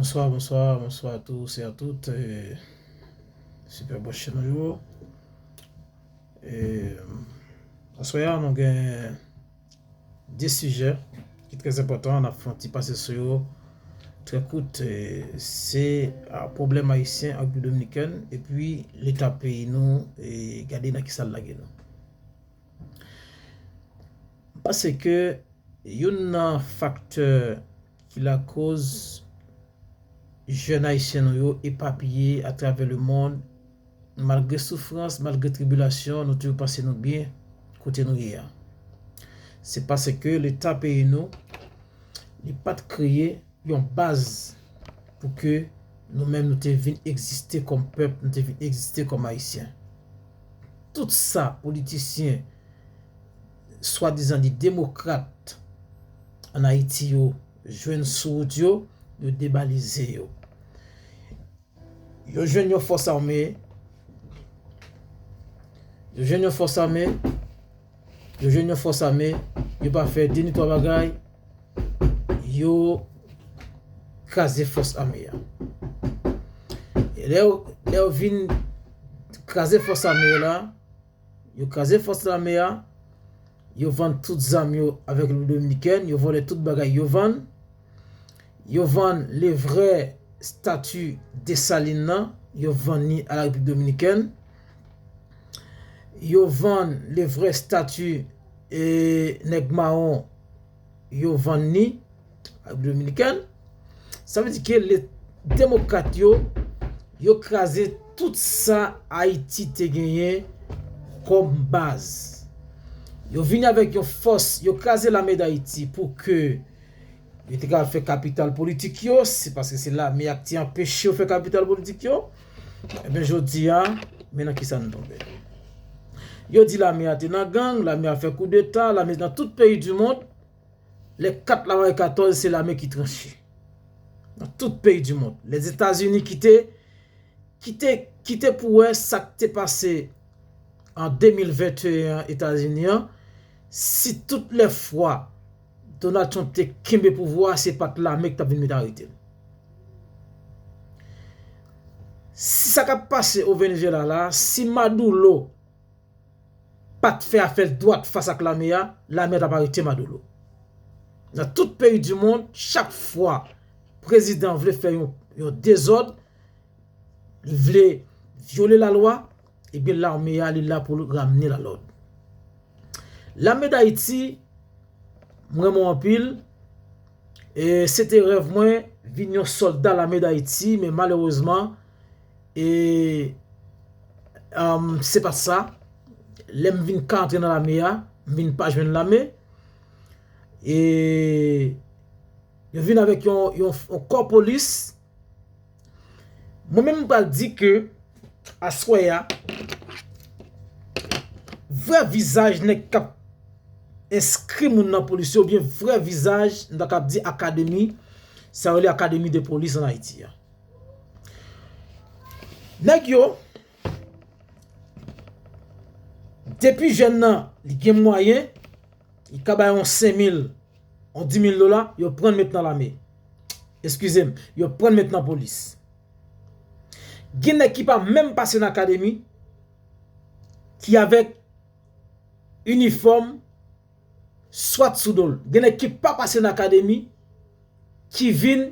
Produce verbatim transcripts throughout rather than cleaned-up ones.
Bonsoir, bonsoir, bonsoir à tous et à toutes. E, sipè bòs nou yo. E, aswè a, nou gen de sijè ki trè enpòtan, n ap fè yon ti pase sou yo trè kout. E, se, a, pwoblèm ayisyen ak Repiblik Dominikèn, epi leta peyi nou, e gade nan ki sa l lage nou. M panse ke youn nan faktè ki lakoz jèn ayisyen nou yo epapiye atravè lemonn, malgre soufrans, malgre tribilasyon, nou toujou panse nou byen kote nou ye a. Se paske leta peyi nou, li pa t kreye yon baz pou ke nou menm nou te vin egziste kòm pèp, nou te vin egziste kòm ayisyen. Tout sa politisyen swadizan di demokrat ann Ayiti yo jwenn sou wout yo, yo debalize yo. Yo jwenn yon fòs ame, yo jwenn yon fòs ame, yo jwenn yon fòs ame, yo pa fè de ni twa bagay, yo kraze fòs ame a. E lè yo, lè yo vin kraze fòs ame la, yo kraze fòs lame a, yo vann tout zam yo avèk Repiblik Dominikèn, yo vòlè tout bagay yo vann. Yo vann le vrè stati Desalin nan, yo vann ni a la Repiblik Dominikèn. Yo vann le vrè stati, e, nèg mawon, yo vann ni a Repiblik Dominikèn. Sa vle di ke le demokrat yo, yo kraze tout sa Ayiti te genyen kòm baz. Yo vini avèk yon fòs, yo kraze lame Dayiti pou ke yo te ka fè kapital politik yo, se paske se lame a ki te anpeche yo fè kapital politik yo. Ebyen, jodi a, men nan ki sa n tonbe. Yo di lame a te nan gang, lame a fè koudeta, lame nan tout peyi di mond. Lè kat la mare katòz, se lame ki tranche. Nan tout peyi di mond. Lèzetazini ki te, ki te, ki te pou wè sa k te pase an de mil venteyen an Etazini an, si tout lè fwa Donald Trump te kenbe pouvwa a, se pa t lame ki t ap vin met arete l. Si sa k ap pase o Venezuela la, si Maduro pa t fè afè l dwat fas ak lame a, lame a t ap arete Maduro. Nan tout peyi di mond, chak fwa prezidan vle fè yon, yon dezòd, li vle vyole lalwa, ebyen lame a, li la pou l ramne lalòd. Lame Dayiti, m renmen w anpil. E se te rèv mwen vin yon sòlda lame Dayiti, men malerezman, e, um, se pa t sa. Lè m vin ka antre nan lame a, m vin pa jwenn lame. E yo vin avèk yon, yon, yon kò polis. Mwen menm, m pral di ke aswè a, vrè vizaj nèg k ap enskri moun nan polis yo, oubyen vrè vizaj, m ta kab di akademi, sa yo rele akademi de polis ann Ayiti a. Nèg yo, depi jèn nan, li gen mwayen, li ka bay yon senk mil, yon di mil dola, yo pran l met nan lame. Eskize m, yo pran l met nan polis. Gen nèg ki pa menm pase nan akademi, ki avèk inifòm swat sou do l. Gen nèg ki pa pase nan akademi, ki vin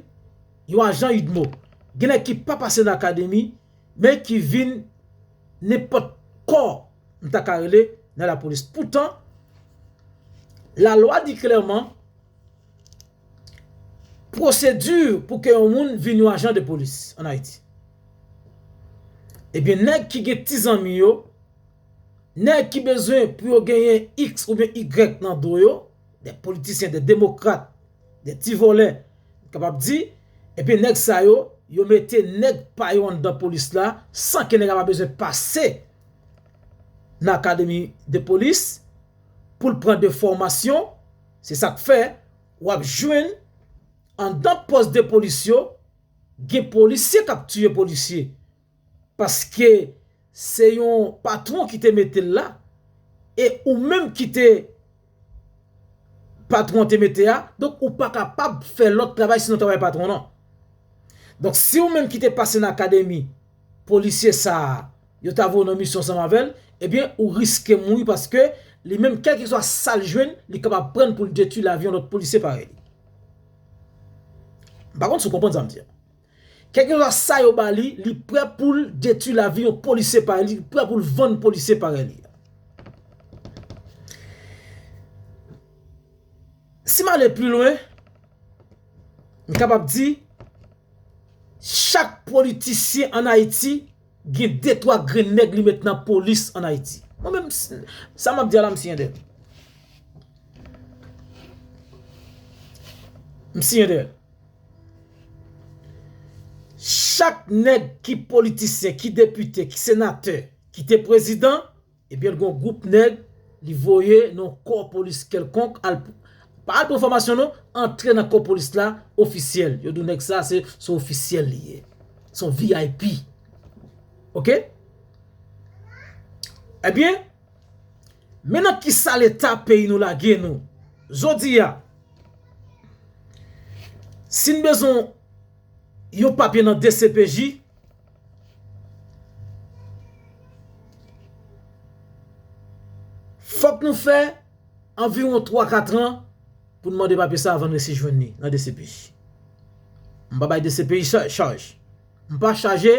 yon ajan idmo. Gen nèg ki pa pase nan akademi, men ki vin nenpòt kò, m ta ka rele, nan lapolis. Poutan, lalwa di klèman, pwosedi pou ke yon moun vin yon ajan de polis ann Ayiti. Ebyen, nèg ki gen ti zanmi yo, nèg ki bezwen pou yo genyen X oubyen Y nan do yo, de politisyen, de demokrat, de ti vòlè, m kapab di, ebyen, nèg sa yo, yo mete nèg pa yo anndan polis la, san ke nèg la pa bezwen pase nan akademi de polis pou l pran de fòmasyon. Se sa k fè, w ap jwenn anndan pòs de polis yo, gen polisye k ap tiye polisye. Paske se yon patwon ki te mete l la, e ou menm ki te patwon an te mete a, donk ou pa kapab fè lòt travay sinon travay patwon an. Donk si ou menm ki te pase nan akademi polisye sa a, yo ta voye w nan misyon ansanm avè l, ebyen ou riske mouri paske li menm kèlkeswa sa l jwenn, li kapab pran l pou l detwi lavi yon lòt polisye parèy li. M pa konn si w konprann sa m di a. Kèlkeswa sa yo ba li, li prè pou l detwi lavi yon polisye parèy li, li prè pou l vann polisye parèy li. Si m ale pi lwen, m kapab di, chak politisyen ann Ayiti gen de twa grenn nèg li met nan polis ann Ayiti. Mwen menm, sa m ap di a la, m siyen dèyè l. M siyen dèyè l. Chak nèg ki politisyen, ki depite, ki senatè, ki te prezidan, ebyen, l gon gwoup nèg, li voye nan kò polis kèlkonk, al, pa al pran fòmasyon non, antre nan kò polis la, ofisyèl. Yo di w nèg sa, se, se ofisyèl li ye. Se yon V I P. Oke? Ebyen, men nan kisa leta peyi nou lage nou. Jodi a, si n bezwen yon papye nan D C P J, fòk nou fè anviwon twa kat an pou n mande papye sa avan n resi jwenn li nan D C P J. M pa bay D C P J cha-, chaj. M pa chaje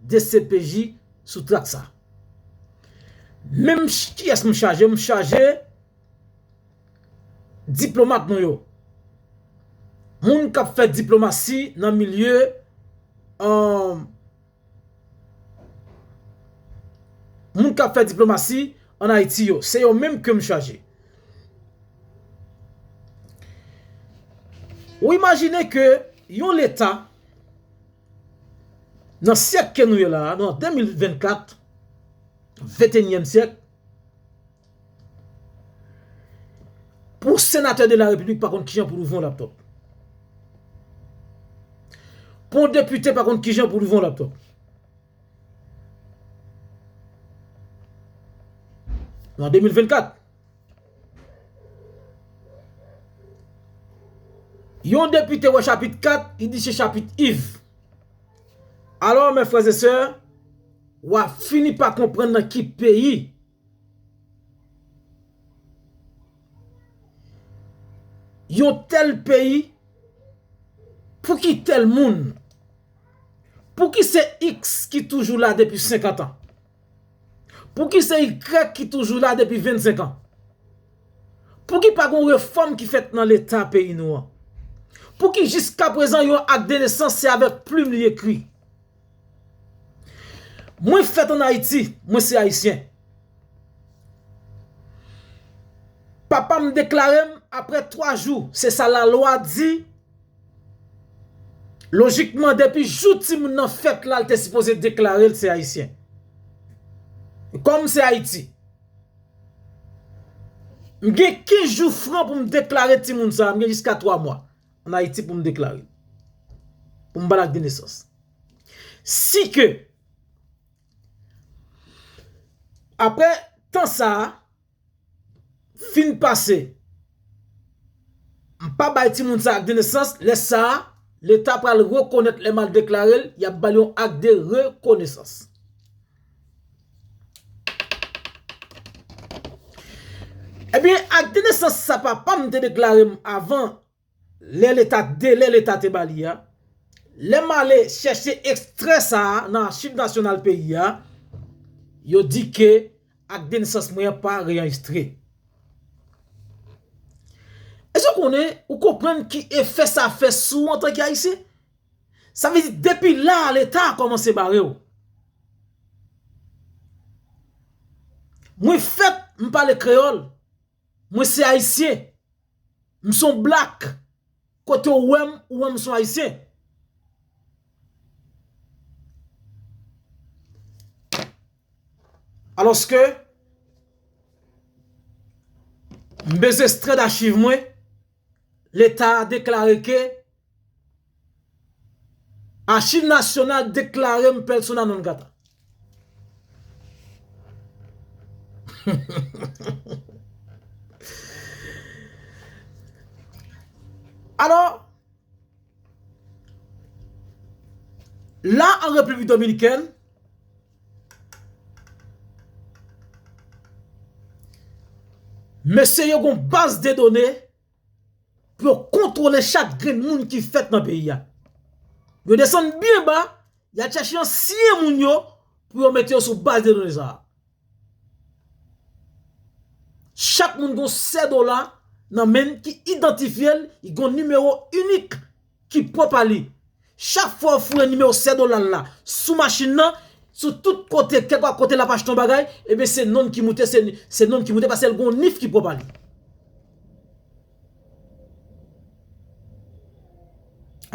D C P J sou trak sa. Menm ch-, kiyès m chaje? M chaje diplomat nou yo. Moun k ap fè diplomasi nan milye, um, moun k ap fè diplomasi ann Ayiti yo, se yo menm ke m chaje. Ou imajine ke yon leta, nan syèk ke nou ye la a, nou an de mil vennkat, ventenyèm syèk, pou senatè de la repiblik pa konn kijan pou l ouvri yon laptòp. Pou yon depite pa konn kijan pou l ouvri yon laptòp. An de mil vennkat. Yon depite wè chapit kat, li di se chapit iv. Alò, mè frè e sè, w a fini pa konprann nan ki peyi yon tèl peyi, pou ki tèl moun, pou ki se X ki toujou la depi senkant an? Pou ki se Y ki toujou la depi vennsenk an? Pou ki pa gen yon refòm ki fèt nan leta peyi nou an? Pou ki jiska prezan yon ak de nesans se avèk plim li ekri? Mwen fèt ann Ayiti, mwen se ayisyen. Papa m deklare m apre twa jou, se sa lalwa di. Lojikman, depi jou timoun nan fèt la, l te sipoze deklare l se ayisyen. Kòm se Ayiti, m gen kenz jou fran pou m deklare timoun sa a, m gen jiska twa mwa ann Ayiti pou m deklare l, pou m ba l ak de nesans. Si ke apre tan sa a fin pase, m pa bay timoun sa ak de nesans, lè sa a, leta pral rekonèt lè m al deklare l, y ap ba l yon ak de rekonesans. Ebyen, ak de nesans sa papa m te deklare m avan, lè leta, delè leta te ba li a, lè m ale chèche ekstrè sa a nan Achiv Nasyonal peyi a, yo di ke ak de nesans mwen an pa reyanrejistre. Èske w konnen, ou konprann ki efè sa fè sou ou antanke Ayisyen? Sa vle di, depi la a, leta a kòmanse bare w. Mwen fèt, m pale kreyòl. Mwen se Ayisyen. M se yon blak. Kote w wè m, ou wè m se yon Ayisyen. Alòske, m bezwen ekstrè dachiv mwen, leta a deklare ke Achiv Nasyonal deklare m persona non grata. Alò, la an Repiblik Dominikèn, mesye yo gon baz de done pou yo kontwole chak grenn moun ki fèt nan peyi a. Yo desann byen ba, y al chèche ansyen moun yo pou yo mete yo sou baz de done sa a. Chak moun gon sèdola nan men l ki idantifye l, li gon nimewo inik ki pwòp a li. Chak fwa w foure nimewo sèdola l la sou machin nan, sou tout kote, kèlkwa kote l ap achte yon bagay, ebyen se non l ki moute, se, se non l ki moute paske l gon nif ki pwòp a li.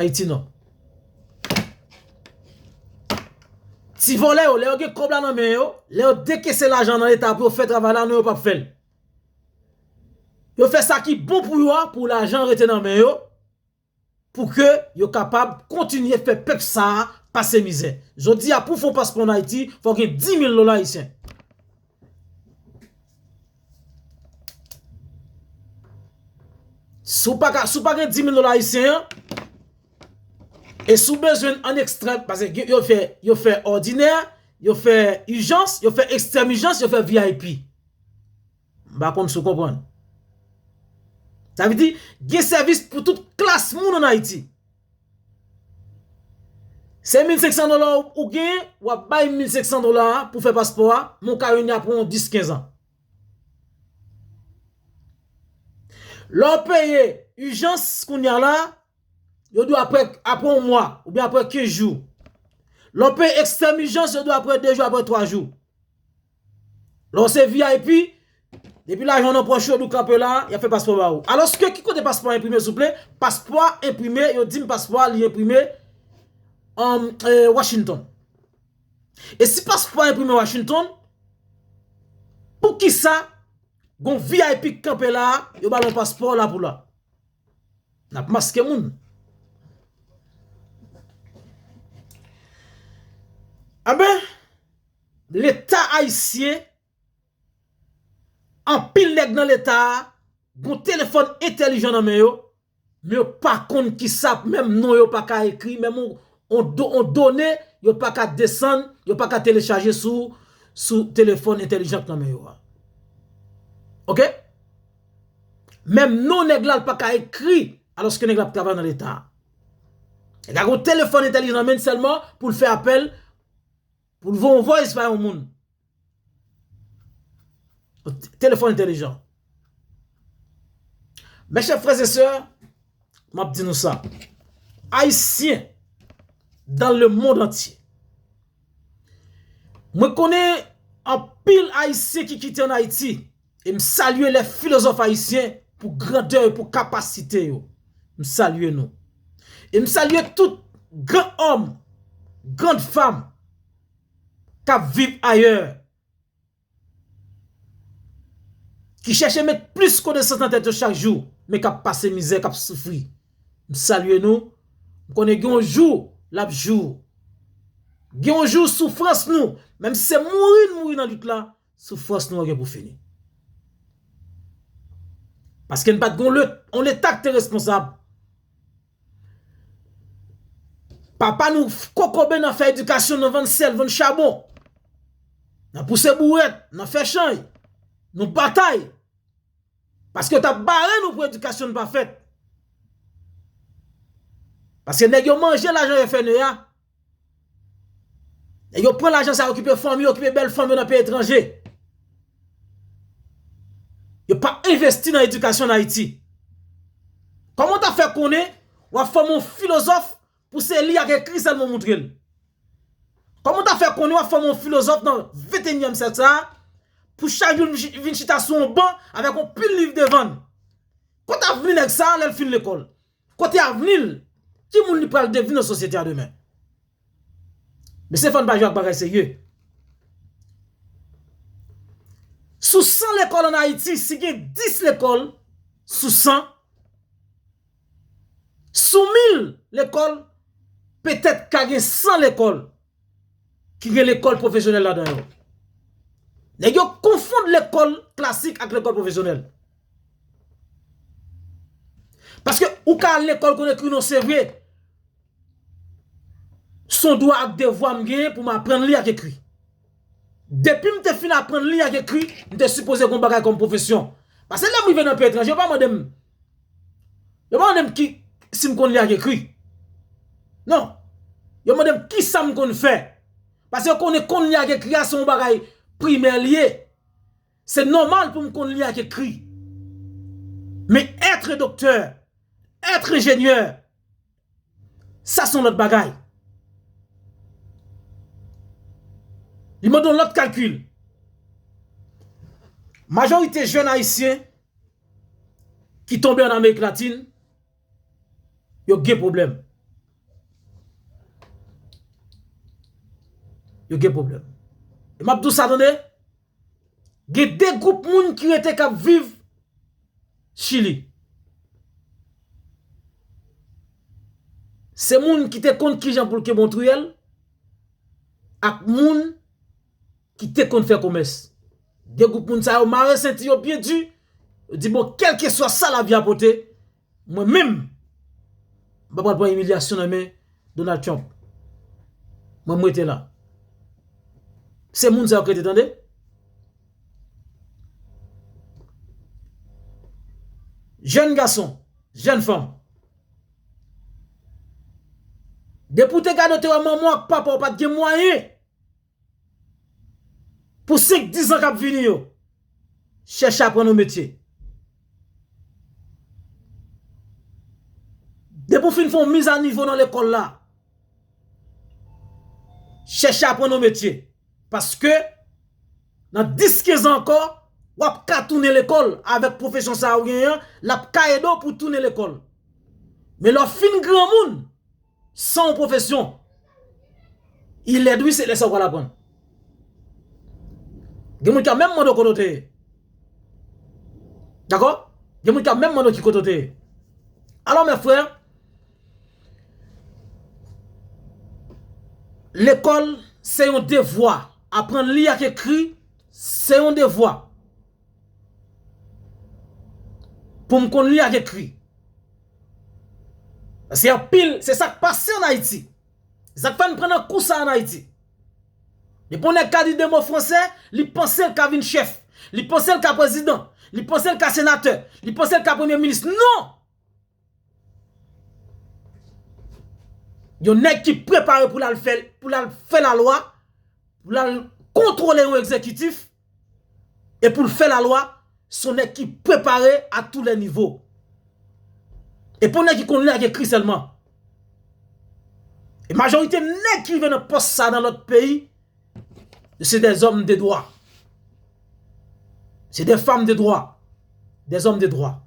Ayiti non. Ti vòlè yo, lè yo gen kòb la nan men yo, lè yo dekese lajan nan Leta pou yo fè travay la, non, yo p ap fè l. Yo fè sa ki bon pou yo a, pou lajan rete nan men yo, pou ke yo kapab kontinye fè pèp sa a pase mizè. Jodi a, pou w fè yon paspò ann Ayiti, fò w gen dis mil dola ayisyen. Si w pa ka, si w pa gen dis mil dola ayisyen an, e si w bezwen ann ekstrèm, paske gen, yo fè, yo fè òdinè, yo fè ijans, yo fè ekstrèm ijans, yo fè V I P. M pa konn si w konprann. Sa vle di, gen sèvis pou tout klas moun ann Ayiti. Se mil senk san dola ou, ou genyen, w ap bay mil senk san dola a pou fè paspò a, men w ka jwenn li apre yon dis, kenz an. Lè w peye ijans kounye a la, yo di w apre, apre yon mwa, oubyen apre kenz jou. Lè w peye ekstrèm ijans, yo di w apre de jou, apre twa jou. Lè w se V I P, depi lajan w nan pòch yo, di w kanpe la, y ap fè paspò ba ou. Alòske, ki kote paspò a enprime, souple? Paspò a enprime, yo di m paspò a, li enprime, um, eh, Washington. E si paspò a enprime Washington, poukisa gon V I P k kanpe la, yo ba l yon paspò la pou la? N ap maske moun. Anben, Leta ayisyen, anpil nèg nan Leta a, gon telefòn entèlijan nan men yo, men yo pa konn kisa, menm non yo pa ka ekri, menm on, on do-, on done, yo pa ka desann, yo pa ka telechaje sou, sou telefòn entèlijan k nan men yo a. Oke? Menm non nèg la, l pa ka ekri, alòske nèg la ap travay nan Leta a. Nèg la gon telefòn entèlijan nan men l sèlman pou l fè apèl, pou l voye yon voice ba yon moun. Telefòn entèlijan. Mes chers frères et sœurs, m ap di nou sa. Ayisyen dans le monde entier. Mwen konnen anpil Ayisyen ki kite ann Ayiti. E m salye les philosophes haïtiens pou grandè yo, pou kapasite yo. M salye nou. E m salye tout gran òm, gran fanm k ap viv ayè, ki chèche met plis konesans nan tèt yo chak jou, men k ap pase mizè, k ap soufri. M salye nou. M konnen gen yon jou, l ap jou. Gen yon jou, soufrans nou, menm si se mouri n mouri nan lit la, soufrans nou an gen pou fini. Paske n pa t gen yon le-, yon Leta k te responsab. Papa nou f-, kokobe nan fè edikasyon, nan vann sèl, vann chabon, nan pouse bourèt, nan fè chanj, nou batay. Paske yo t ap bare nou pou edikasyon n pa fèt. Paske nèg yo manje lajan F N E a. Nèg yo pran lajan sa, okipe fanmi, okipe bèl fanm yo nan peyi etranje. Yo pa envesti nan edikasyon ann Ayiti. Kòman w ta fè konnen w ap fòme yon filozòf pou se li ak ekri sèlman w montre l? Kòman w ta fè konnen w ap fòme yon filozòf nan venteyinyèm syèk sa a, pou chak jou l vin chi-, vin chita sou yon ban avèk yon pil liv devan l? Kote avni nèg sa a lè l fin lekòl? Kote avni l? Ki moun li pral devni nan sosyete a demen? Mesye, fò n pa jwe ak bagay serye. Sou san lekòl ann Ayiti, si gen dis lekòl sou san, sou mil lekòl, petèt ka gen san lekòl ki gen lekòl pwofesyonèl ladan yo. Nèg yo konfonn lekòl klasik ak lekòl pwofesyonèl. Paske ou ka al lekòl konn ekri non, se vre. Se yon dwa ak devwa m genyen pou m aprann li ak ekri. Depi m te fin aprann li ak ekri, m te sipoze gen yon bagay kòm pwofesyon. Paske lè m rive nan peyi etranje, yo pa mande m, yo pa mande m ki, si m konn li ak ekri. Non. Yo mande m ki sa m konn fè. Paske yo konnen konn li ak ekri a se yon bagay primè li ye. Se nòmal pou m konn li ak ekri. Men être docteur, être ingénieur, sa se yon lòt bagay. Li mande yon lòt kalkil. Majorite jèn ayisyen ki tonbe an Amerik Latin, yo gen pwoblèm. Yo gen pwoblèm. E m ap di w sa, tande, gen de gwoup moun ki rete k ap viv Chili. Se moun ki te konn kijan pou l kenbe yon twiyèl ak moun ki te konn fè komès. De gwoup moun sa yo mare senti yo byen di. Yo di, bon, kèlkeswa sa lavi a pote, mwen menm, m pa pral pran imilyasyon nan men Donald Trump. Mwen, m rete la. Se moun sa yo k rete, tande. Jèn gason, jèn fanm. Depi w te gade, w te wè manman w ak papa w pa t gen mwayen pou senk, diz an k ap vini yo. Chèche aprann yon metye. Depi w fin fè yon mizanivo nan lekòl la, chèche aprann yon metye. Paske nan dis, kenz an ankò, w ap ka tounen lekòl avèk pwofesyon sa a ou genyen an, l ap ka ede w pou w tounen lekòl. Men lè w fin granmoun, san yon pwofesyon, i lèd wi, se lè sa w pral aprann. Gen moun ki ap menm mande w kote w te ye. Dakò? Gen moun ki ap menm mande w ki kote w te ye. Alò, mes frères, lekòl se yon devwa. Aprann li ak ekri, se yon devwa. Pou m konn li ak ekri. Paske anpil, se sa k pase ann Ayiti. Se sa k fè n pran nan kou sa ann Ayiti. Depi yon nèg ka di de mo fransè, li panse l ka vin chèf. Li panse l ka prezidan. Li panse l ka senatè. Li panse l ka premye minis. Non! Yon nèg ki prepare pou l al fè, pou l al fè lalwa, pou l al kontwole yon egzekitif, e pou l fè lalwa, se yon nèg ki prepare à tous les niveaux. E pa yon nèg ki konn li ak ekri sèlman. E majorite nèg ki rive nan pòs sa nan lòt peyi, c'est des hommes de droit. C'est des femmes de droit. Des hommes de droit.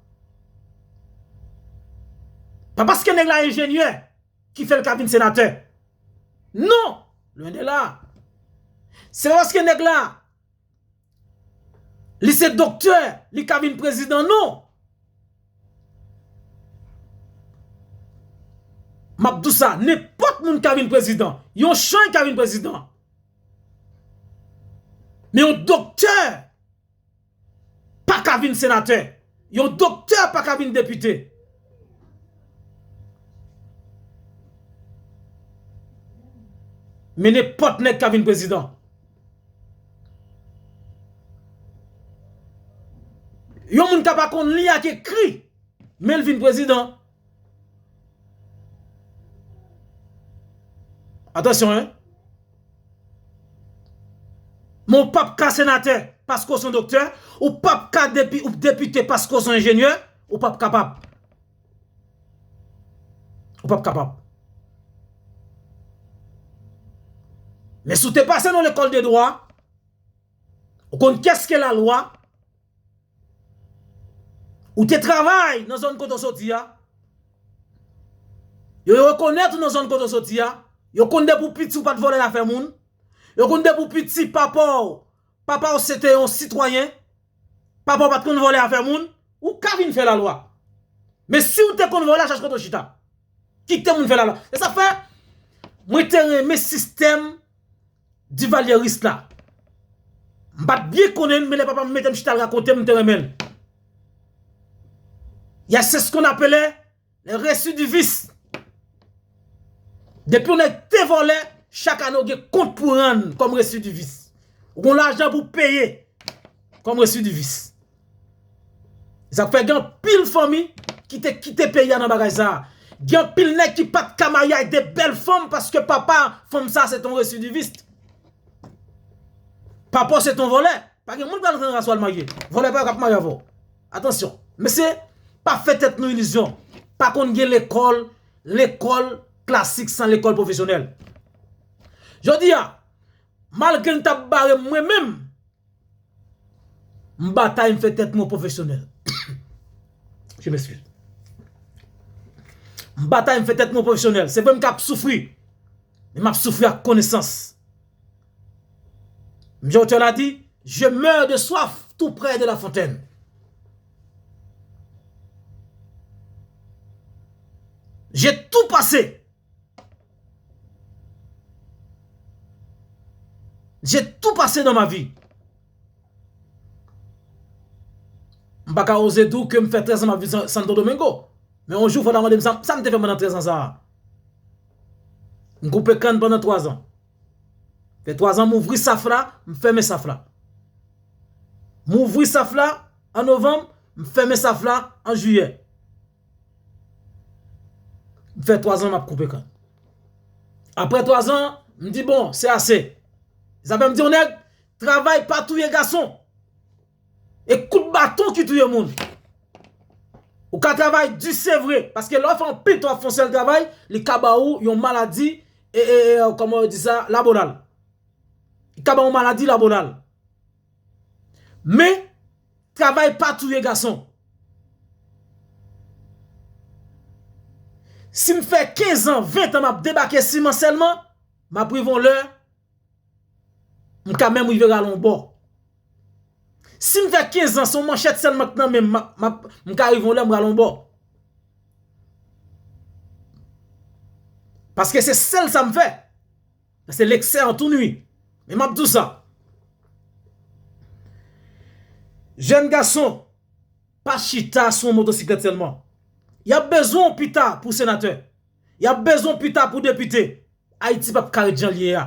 Pa paske nèg la enjenyè ki fè l ka vin senatè. Non! Lwen de la. Se pa paske nèg la, li se doktè, li ka vin prezidan, non. M ap di w sa, nenpòt moun ka vin prezidan. Yon chay ka vin prezidan. Men yon doktè pa ka vin senatè. Yon doktè pa ka vin depite. Men nenpòt nèg ka vin prezidan. Yon moun ka pa konn li ak ekri, men l vin prezidan. Atansyon, en. Men w p ap ka senatè paske w se yon doktè, ou p ap ka depi, ou depite paske w se yon enjenyè, ou p ap kapab. Ou p ap kapab. Men si w te pase nan lekòl de dwa, ou konn kès ke lalwa, ou te travay nan zòn kote w soti a, yo rekonèt ou nan zòn kote w soti a, yo konn depi w piti ou pa t vòlè afè moun, yo konn depi w piti papa w, papa w se te yon sitwayen, papa w pa t konn vòlè afè moun, ou ka vin fè lalwa. Men si w te konn vòlè, chache kote w chita. Kite moun fè lalwa. E sa fè, Mwen te renmen sistèm divalyeris la. M pa t byen konnen l, men lè papa m mete m chita l rakonte m, m te renmen l. Il y a, c'est ce qu'on appelait les récidivistes. Depi yon nèg te vòlè, chak ane w gen kont pou rann kòm residivis. Ou gen lajan pou peye kòm residivis. Sa k fè gen anpil fanmi ki te kite peyi a nan bagay sa a. Gen anpil nèg ki pa t ka marye ak de bèl fanm paske papa fanm sa a se t on residivis. Papa w se t on vòlè. Pa gen moun k pral antre nan rans w al marye. Vòlè pa yo k ap marye avè w. Atansyon. Mesye, pa fè tèt nou ilizyon. Pa konn gen lekòl, lekòl klasik san lekòl pwofesyonèl. Jodi a, malgre n t ap bare m mwen menm, m batay m fè tèt mwen pwofesyonèl. Je m'excuse. M batay m fè tèt mwen pwofesyonèl. Se vre m k ap soufri, men m ap soufri ak konesans. Jan otè la di, je meurs de soif tout près de la fontaine. J'ai tout passé. J'ai tout passé dans ma vie. M pa ka oze di w ke m fè trèz an m ap viv San- Santo Domingo. Men yon jou, fò w ta mande m sa, sa m te fè pandan trèz an sa a. M koupe kann pandan twa zan. Fè twa zan, m ouvri saf la, m fèmen saf la. M ouvri saf la an novanm, m fèmen saf la an jiyè. M fè twa zan m ap koupe kann. Apre twa zan, m di, bon, se ase. Sa fè m di yon nèg, travay pa touye gason. E kout baton ki touye moun. Ou ka travay di, se vre, paske lè w fè anpil tan w ap fè yon sèl travay, li ka ba ou yon maladi, e, e, e, kòman yo di sa, labonal. Li ka ba ou maladi labonal. Men, travay pa touye gason. Si m fè kenz an, ven an m ap debake siman sèlman, m ap rive yon lè, m ka menm rive rale yon bò. Si m fè kenz an, se yon manchèt sèlman k nan men m, m ap- m ap- m ka rive yon lè, m rale yon bò. Paske se sèl sa m fè. Paske l'excès en tout nuit. Men m ap di w sa. Jèn gason, pa chita sou yon motosiklèt sèlman. Y ap bezwen w pita pou senatè. Y ap bezwen w pita pou depite. Ayiti p ap ka ret jan l ye a.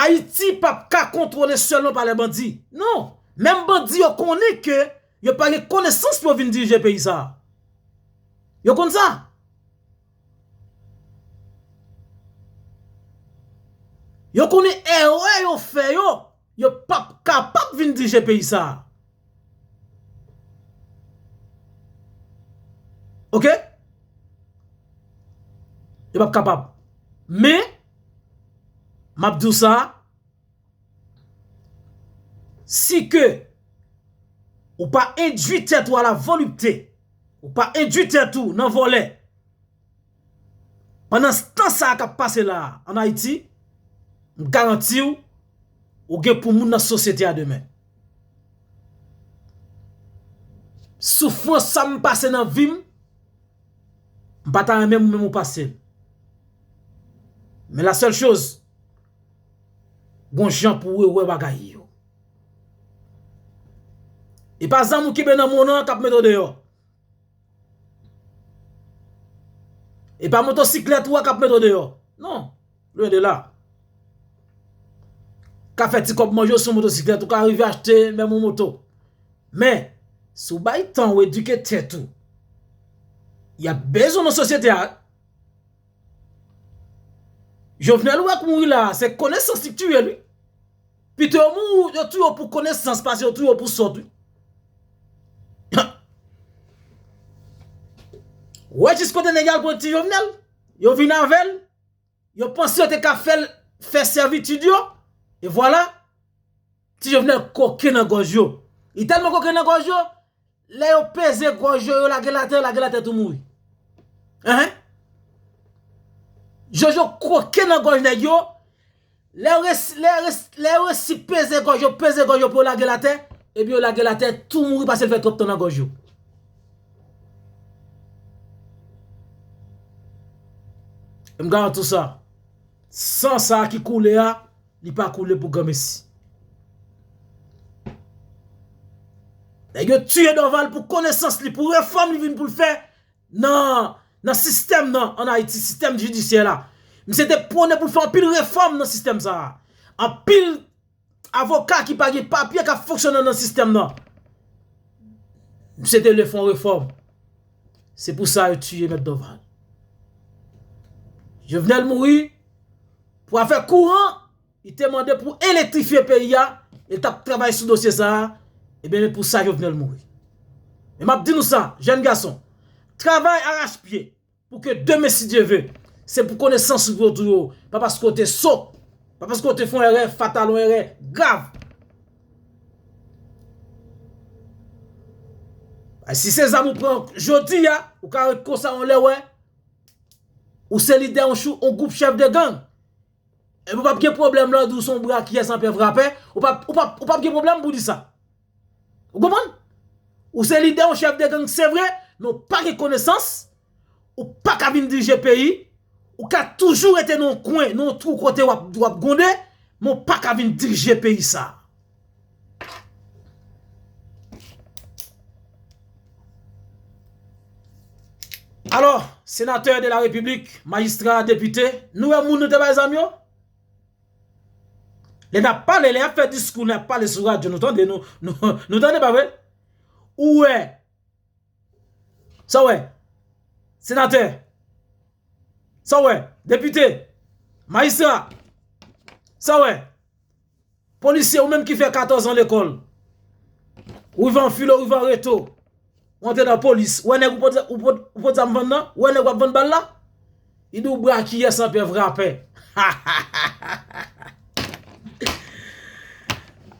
Ayiti p ap ka kontwole sèlman pa lè bandi. Non. Menm bandi yo konnen ke yo pa gen konesans pou yo vin dirije peyi sa a. Yo konn sa. Yo konnen erè yo fè yo, yo p ap kapab vin dirije peyi sa a. Oke? Yo p ap kapab. Men, m ap di w sa, si ke ou pa endui tèt ou a la volupte, ou pa endui tèt ou nan vòlè, pandan tan sa a k ap pase la a, ann Ayiti, m garanti w, ou gen pou moun nan sosyete a demen. Soufrans sa m pase nan vi m, m pa ta renmen mwen menm ou pase l. Men la sèl choz, gon jan pou w wè bagay yo. E pa zam ou kenbe nan men w nan k ap mete w deyò. E pa motosiklèt ou a k ap mete w deyò. Non, lwen de la. Ka fè ti kòb manje w sou motosiklèt, ou ka rive achte menm yon moto. Men, si w bay tan w edike tèt ou, y ap bezwen w nan sosyete a. Jovenel ou wè k mouri la, se konesans li k tiye l wi. Pito yo mouri, yo touye w pou konesans pase yo touye w pou sòt wi. Ou wè jis kote nèg yo al pran Ti Jovenel, yo vin avè l, yo panse yo te ka fè l fè sèvitid yo, e vwala, Ti Jovenel koke nan gòj yo. Li tèlman koke nan gòj yo, lè yo peze gòj yo, yo lage l atè, yo lage l atè tou mouri. Enhen. Jojo koke nan gòj nèg yo, lè yo resi, lè yo resi, lè yo resi peze gòj yo, peze gòj yo pou yo lage l atè, ebyen yo lage l atè tou mouri paske l fè twòp tan nan gòj yo. E m garanti w sa. San sa a ki koule a, li pa koule pou granmesi. Nèg yo tiye Dorval pou konesans li, pou refòm li vin pou l fè nan, nan sistèm nan, ann Ayiti, sistèm jidisyè la. Misye te pwone pou l fè anpil refòm nan sistèm sa a. Anpil avoka ki pa gen papye k ap fonksyone nan sistèm nan. Misye te vle fè yon refòm. Se pou sa yo tiye Mèt Dorval. Jovenel mouri pou afè kouran, li te mande pou elektrifye peyi a, e l t ap travay sou dosye sa a, ebyen, pou sa Jovenel mouri. Men m ap di nou sa, jèn gason, travay arachpye, pou ke demen, si Dye ve, se pou konesans ou pou yo touye w. Pa paske w te so, pa paske w te fè yon erè fatal, yon erè grav. Ay, si se zam ou pran jodi a, ou ka ret konsa yon lè wè, ou se lidè yon chou, yon gwoup chèf de gang. Epi w p ap gen pwoblèm lè w di w se yon brakiyès anpè vrapè, ou p ap, ou p ap, ou p ap gen pwoblèm pou w di sa. Ou konprann? Ou se lidè, yon chèf de gang, se vre, men w pa gen konesans, ou pa ka vin dirije peyi, ou ka toujou rete nan yon kwen, nan yon twou kote w ap, w ap gwonde, men w pa ka vin dirije peyi sa. Alò, senatè de la repiblik, majistra, depite, nou wè moun nou te bay zam yo? Lè n ap pale, lè y ap fè diskou, n ap pale sou radyo, nou tande, nou, nou, nou tande, pa vre? Ou wè? Sa w wè? Senatè? Sa w wè? Depite? Majistra? Sa w wè? Polisye, ou menm ki fè katòz an lekòl, ou rive an filo, ou rive an reto, ou antre nan polis, ou wè nèg ou pot, ou pot, ou pot zam vann nan, ou wè nèg w ap vann bal la, li di w brakiyès anpè vrapè.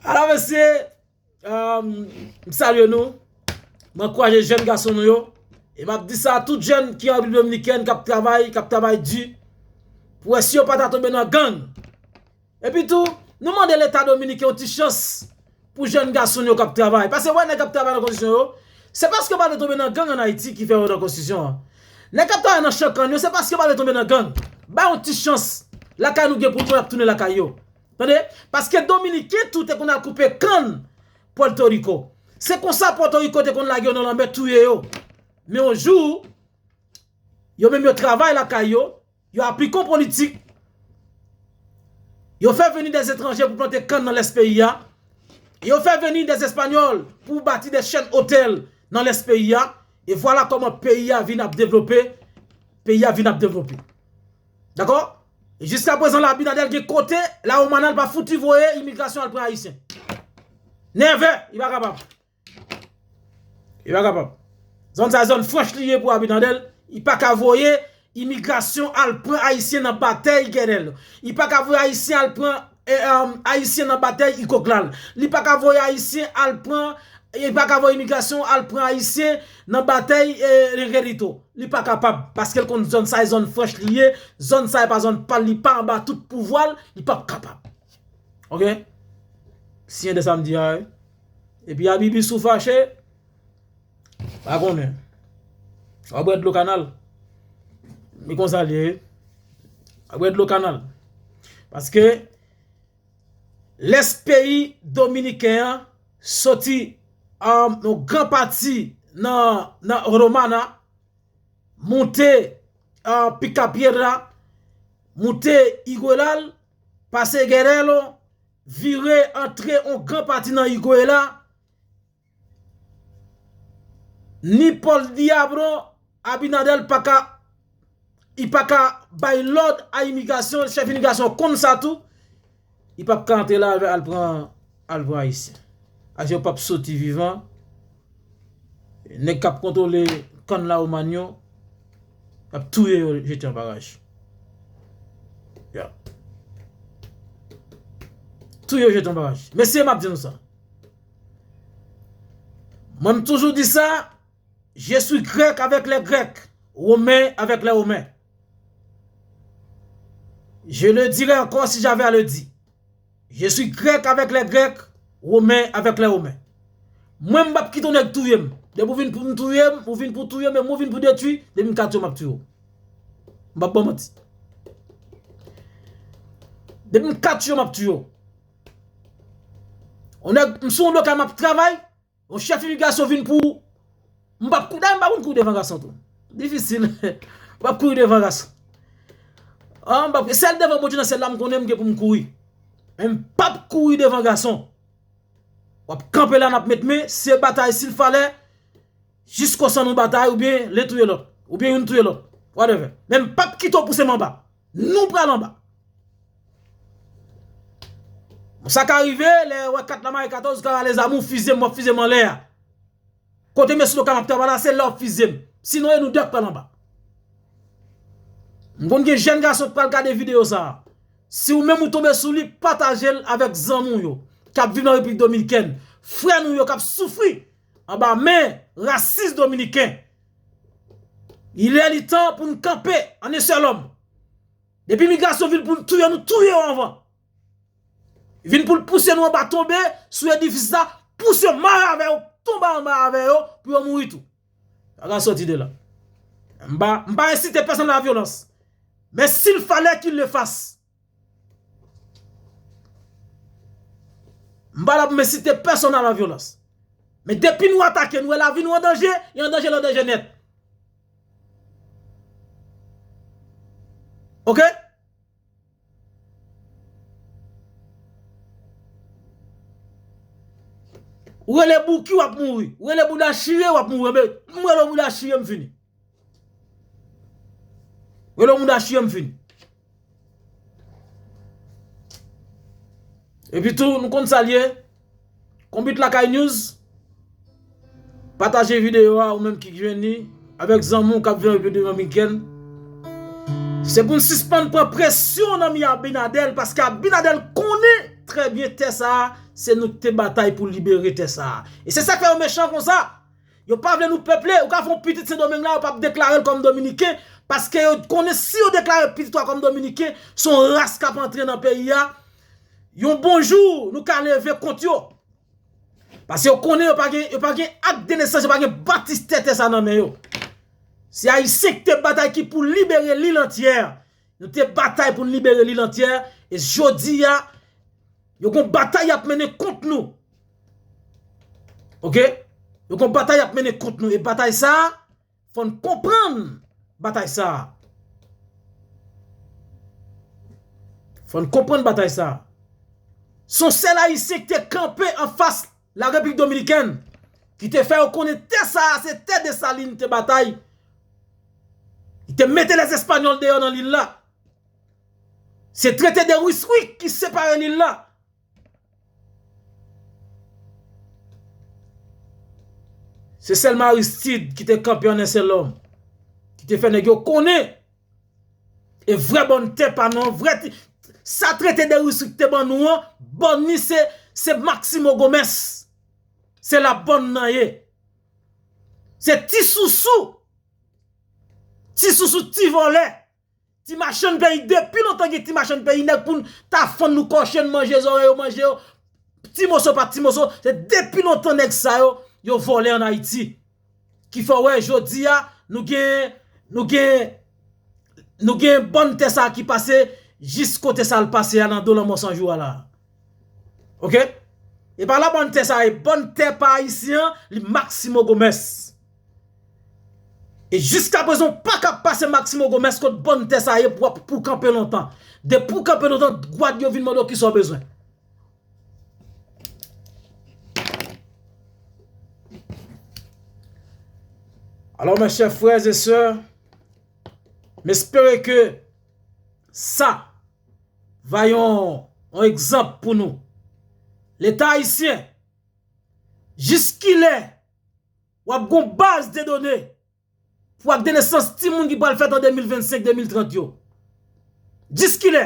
Alò, mesye, um, m salye nou. M ankouraje jèn gason nou yo. E m ap di sa a tout jèn ki an Repiblik Dominikèn k ap travay, k ap travay di, pou wè si yo pa ta tonbe nan gang. Epi tou, nou mande Leta dominiken yon ti chans pou jèn gason yo k ap travay. Paske wè nèg k ap travay nan konstriksyon yo, se paske yo pa vle tonbe nan gang ann Ayiti ki fè yo nan konstriksyon an. Nèg k ap travay nan chan kann yo, se paske yo pa vle tonbe nan gang. Ba yo yon ti chans. Lakay nou gen pwoblèm, y ap tounen lakay yo. Tande? Paske Dominiken tou te konn al koupe kann Pòtoriko. Se konsa Pòtoriko te konn lage yo nan lanmè, touye yo. Men yon jou, yo menm yo travay lakay yo, yo aplike yon politik, yo fè vini dèzetranje pou plante kann nan lès peyi a, e yo fè vini dèzespanyòl pou bati de chèn otèl nan lès peyi a, e vwala kòman peyi a vin ap devlope, peyi a vin ap devlope. Dakò? E jiskaprezan, Abinader gen kote, la Romana, l pa fouti voye imigrasyon al pran Ayisyen. Nèvè, li pa kapab. Li pa kapab. Zòn sa, zòn franch li ye pou Abinader. Li pa ka voye imigrasyon al pran Ayisyen nan batèy Gènèl. Li pa ka voye Ayisyen al pran, eh, um, Ayisyen nan batèy Ikoklal. Li pa ka voye Ayisyen al pran, li pa ka voye imigrasyon al pran Ayisyen nan batèy, eh, Rengerito. Li pa kapab, paske l konn zòn sa, e zòn franch li ye, zòn sa, e pa zòn pa l, li pa anba tout pouvwa l, li p ap kapab. Oke? Siyen de sa m di a, wi. Epi Abibi, si w fache, pa konnen. W ap bwè dlo kanal. Men konsa l ye, wi. W ap bwè dlo kanal. Paske lès peyi dominiken an soti, um, yon gran pati nan, nan Romana, monte, uh, Picapiedra, monte Iguelal, pase Guerrero, vire antre yon gran pati nan Iguela, ni Paul Diablo, Abinader pa ka, li pa ka bay lòd a imigrasyon, chèf imigrasyon konn sa tou, li p ap ka antre la al pran, al pran Ayisyen. Ayisyen yo p ap soti vivan. Nèg k ap kontwole kann La Romana yo, y ap touye yo, jete an baraj. Ya. Touye yo, jete an baraj. Mesye, m ap di nou sa. Mwen, m toujou di sa, je suis grec avec les Grecs, romain avec les Romains. Je le dirai encore si j'avais à le dire. Je suis grec avec les Grecs, romain avec les Romains. Mwen, m p ap kite yon nèg touye m. Depi w vin pou m touye m, ou vin pou touye m, e mwen vin pou detwi, depi m ka touye w, m ap touye w. M p ap ba w manti. Depi m ka tiye w, m ap tiye w. Yon nèg, m sou yon lokal, m ap travay, yon chèf imigrasyon vin pou ou. M p ap kou-, dayè, m pa konn kouri devan gason tou. Difisil. M p ap kouri devan gason. Ah, m p ap, sèl devan Bondye nan syèl la, m konnen m gen pou m kouri. Men m p ap kouri devan gason. W ap kanpe la, n ap met men, se batay, si l falè, jiskosan nou batay, oubyen len touye lòt, oubyen youn touye lòt. Whatever. Men m p ap kite w pouse m anba. Nou pral anba. Bon, sa ka rive, lè w wè kat la mare katòz, ou ka rale zam ou, fizye m, w ap fizye m anlè a. Kote mesye lokal m ap travay la, se la w ap fizye m. Sinon, e nou de k pral anba. M konn gen jèn gason k pral gade videyo sa a. Si ou menm ou tonbe sou li, pataje l avèk zanmi w yo k ap viv nan Repiblik Dominikèn, frè nou yo k ap soufri anba men rasis dominiken. Il est le temps pou n kanpe an en sèl òm. Depi migrasyon vin pou n touye nou, touye yo anvan. Vin pou l pouse nou anba, tonbe sou edifis la, pouse yo mare avè yo, tonbe anba avè yo, pou yo mouri tou. Sa ka soti de la. M pa, m pa ensite pèsonn a la vyolans. Men si l falè ki l le fas. M pa la pou m ensite pèsonn a la vyolans. Men depi nou atake, nou wè lavi nou an danje, e an danje, l an danje nèt. Oke? Ou rele Bouki, w ap mouri. Ou rele Bouda Chire, w ap mouri. Men, m rele Bouda Chire, m fini. Rele Bouda Chire, m fini. Epi tou, nou konn sa l ye. Konbit Lakay News. Pataje videyo a, ou menm ki jwenn li, avèk zanmi w k ap viv Repiblik Dominikèn. Se pou n sispann pran presyon nan men Abinadèl, paske Abinadèl konnen trè byen tè sa a, se nou ki te batay pou libere tè sa a. E se sa k fè yo mechan konsa. Yo pa vle nou peple, ou ka fè yon pitit Sendomeng la, yo p ap deklare l kòm dominiken, paske yo konnen si yo deklare pitit ou a kòm dominiken, se yon ras k ap antre nan peyi a. Yon bon jou, nou ka leve kont yo. Paske yo konnen yo pa gen, yo pa gen ak de nesans, yo pa gen batis tè tè sa nan men yo. Se Ayisyen ki te batay ki pou libere lil antyè. Nou te batay pou n libere lil antyè. E jodi a, yo gon batay y ap mennen kont nou. Oke? Yo gon batay y ap mennen kont nou. E batay sa a, fò n konprann batay sa a. Fò n konprann batay sa a. Se yon sèl Ayisyen ki te kanpe anfas Larepiblik Dominikèn, ki te fè yo konnen tè sa a, se tè Desalin te batay. Li te mete Lèzespanyòl deyò nan lil la. Se trete de Ryswick ki separe lil la. Se sèlman Aristide ki te kanpe an en sèl òm, ki te fè nèg yo konnen. E vrè bòn tè pa nou an, vrè ti, sa trete de Ryswick te ban nou an, bòn ni se, se Maximo Gomez. Se la bòn nan ye. Se ti sousou. Ti sousou, ti vòlè. Ti machann peyi, depi lontan gen ti machann peyi, nèg pou n ta fann nou kòche, n manje zòrèy yo, manje yo. Ti moso pa ti moso, se depi lontan nèg sa yo, yo vòlè an Ayiti. Ki fè w wè jodi a, nou gen, nou gen, nou gen bòn tè sa a ki pase jis kote sa l pase a nan do lanmò san jou a la. Oke? E pa la bòn tè sa a, e bòn tè pa ayisyen an, li Maximo Gomez. E jiskaprezan, w pa ka pase Maximo Gomez kot bòn tè sa a ye pou, pou kanpe lontan. Depi w kanpe lontan, gwad yo vin mande w kisa w bezwen. Alò, mes chers frères et sœurs, m espere ke sa va yon, yon egzanp pou nou. Leta ayisyen, jiskilè w ap gon baz de done pou ak de nesans timoun ki pral fèt an de mil vennsenk, de mil trant yo? Jiskilè?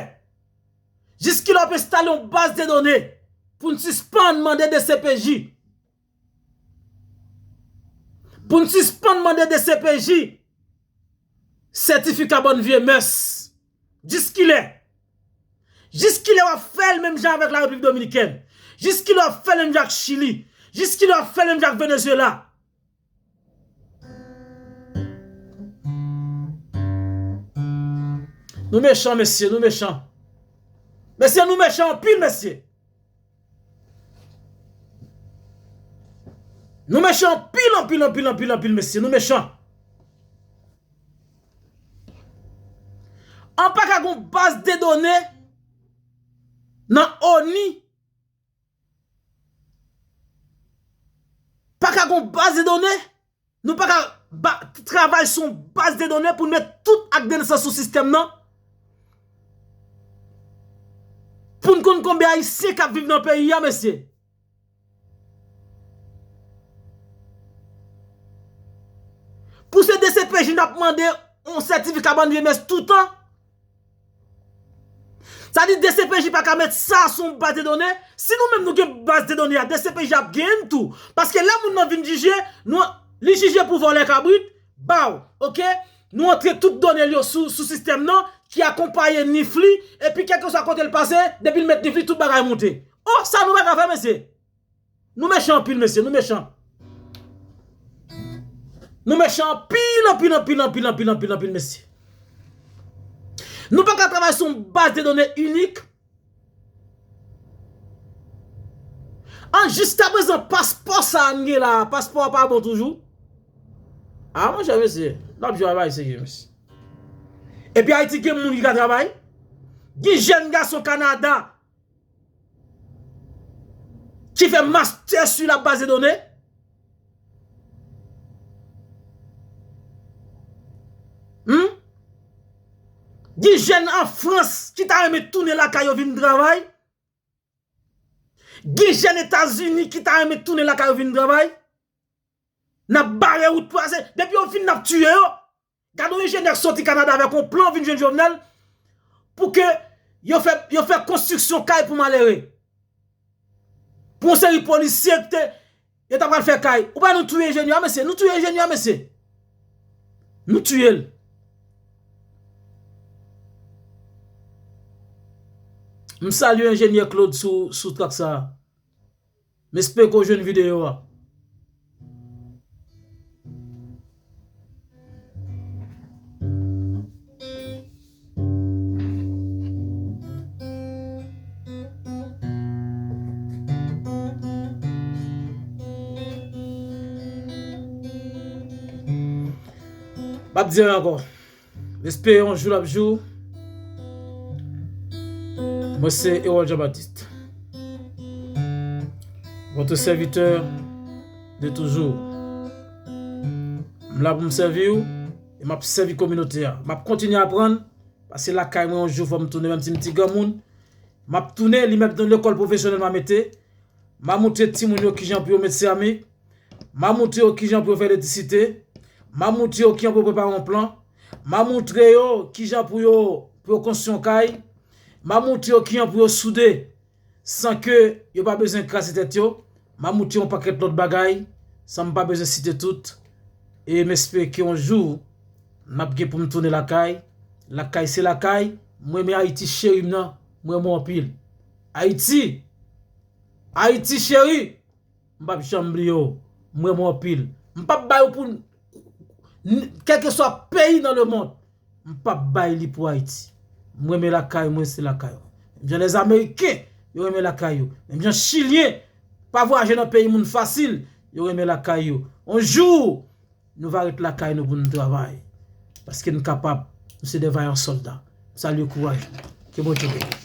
Jiskilè w ap enstale yon baz de done pou n sispann mande D C P J? Pou n sispann mande D C P J sètifika bòn vye mès? Jiskilè? Jiskilè w ap fè l menm jan avèk Larepiblik Dominikèn? Jiskilè w ap fè l menm jan ak Chili? Jiskilè w ap fè l menm jan ak Venezuela? Nou mechan, mesye, nou mechan. Mesye, nou mechan anpil, mesye. Nou mechan anpil, anpil, anpil, anpil, anpil, mesye. Nou mechan. An pa ka gon baz de done nan ONI. Pa ka gon baz de done. Nou pa ka ba, travay sou yon baz de done pou n met tout ak de nesans sou sistèm nan. Pou n konn konbyen Ayisyen k ap viv nan peyi a, mesye. Pou se DCPJ n ap mande yon sètifika bann V M S toutan. Sa di DCPJ pa ka met sa sou yon baz de done. Si nou menm nou gen baz de done a, DCPJ ap genyen l tou. Paske lè moun nan vin jije, nou, li jije pou vòlè kabrit, baw, oke? Nou antre tout done l yo sou, sou sistèm nan, ki akonpaye nif li, epi kèlkeswa kote l pase, depi l met nif li, tout bagay monte. O, sa nou pa ka fè, mesye. Nou mechan anpil, mesye, nou mechan. Nou mechan anpil, anpil, anpil, anpil, mesye. Nou pa ka travay sou yon baz de done inik. An, jiskaprezan, paspò sa a n gen la, paspò a pa bon toujou. A, monchè, mesye, n ap jwe avèk serye, mesye. Epi Ayiti gen moun ki ka travay. Gen jèn gason Kanada ki fè master sou la baz de done. Hmm? Gen jèn an Frans ki ta renmen tounen lakay yo vin travay. Gen jèn Etazini ki ta renmen tounen lakay yo vin travay. N ap bare wout pou yo pase. Depi yo fin, n ap tiye yo. Gade yon enjenyè k soti Kanada avèk yon plan vin jwenn Jovenel pou ke yo fè, yo fè konstriksyon kay pou malere. Pou yon seri polisye ki te, yo ta pral fè kay. Ou pa nou touye enjenyè a, mesye. Nou touye enjenyè a, mesye. Nou touye l. M salye enjenyè Claude sou, sou trak sa a. M espere ke w jwenn videyo a. M ap di anyen ankò. M espere yon jou l ap jou. Mwen se Erol Jean Baptiste, votre serviteur de toujours. M la pou m sèvi w, e m ap sèvi kominote a. M ap kontinye aprann, paske lakay mwen yon jou fò m tounen, menm si m ti granmoun. M ap tounen, li menm nan lekòl pwofesyonèl m a mete. M a moutre timoun yo kijan pou yo met seramik. M a moutre yo kijan pou yo fè elektrisite. M a moutre yo kijan pou yo prepare yon plan. M a moutre yo kijan pou yo, pou yo konstwi yon kay. M a moutre yo kijan pou yo soude san ke yo pa bezwen kraze tèt yo. M a moutre yo yon pakèt lòt bagay san m pa bezwen site tout. E m espere ke yon jou, n ap gen pou m tounen lakay. Lakay se lakay. Mwen renmen Ayiti cheri m nan. Mwen renmen w anpil. Ayiti! Ayiti cheri! M p ap janm bliye w. Mwen renmen w anpil. M p ap bay ou pou n-, kèlkeswa peyi nan lemonn. M p ap bay li pou Ayiti. M renmen lakay mwen, se lakay mwen. Menm jan Lèzameriken, yo renmen lakay yo. Menm jan Chilyen, pa vwayaje nan peyi moun fasil, yo renmen lakay yo. On jou, nou va ret lakay nou pou nou travay. Paske nou kapab. Nou se de vayan sòlda. M salye kouraj nou. Ke Bondye beni.